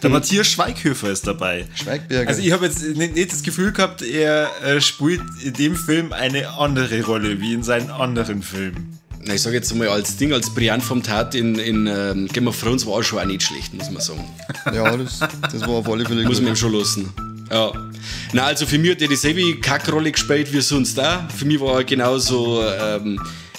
Der Matthias Schweighöfer ist dabei. Schweigberger. Also ich habe jetzt nicht das Gefühl gehabt, er spielt in dem Film eine andere Rolle wie in seinen anderen Filmen. Na, ich sag jetzt mal, als Ding, als Brian vom Tat in Game of Thrones war auch schon auch nicht schlecht, muss man sagen. Ja, das war auf alle Fälle Muss man ihm schon lassen. Ja. Na, also für mich hat er dieselbe Kackrolle gespielt wie sonst auch. Für mich war er genauso,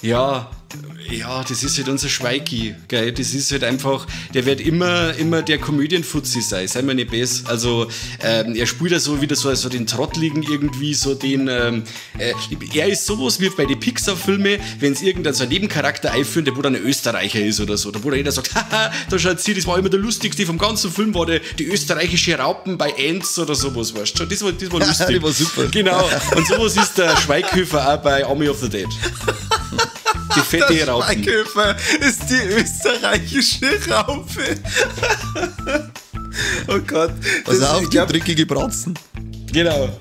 ja, das ist halt unser Schweiki, gell? Das ist halt einfach, der wird immer der Komödienfuzzi sein, sei mir nicht besser. Also, er spielt ja so wieder so den Trottligen irgendwie, so den, er ist sowas wie bei den Pixar-Filmen, wenn's irgendein so einen Nebencharakter einführen, der wo dann ein Österreicher ist oder so, da wo dann jeder sagt, haha, da schaut sie, das war immer der lustigste vom ganzen Film, war die österreichische Raupen bei Ants oder sowas, weißt du schon, das war lustig. Die war super. Genau, und sowas ist der Schweighöfer auch bei Army of the Dead. Die fette Der Raupen. Schweighöfer ist die österreichische Raupe. Oh Gott. Pass Das, auf, ich die glaub, dreckige Bratzen. Genau.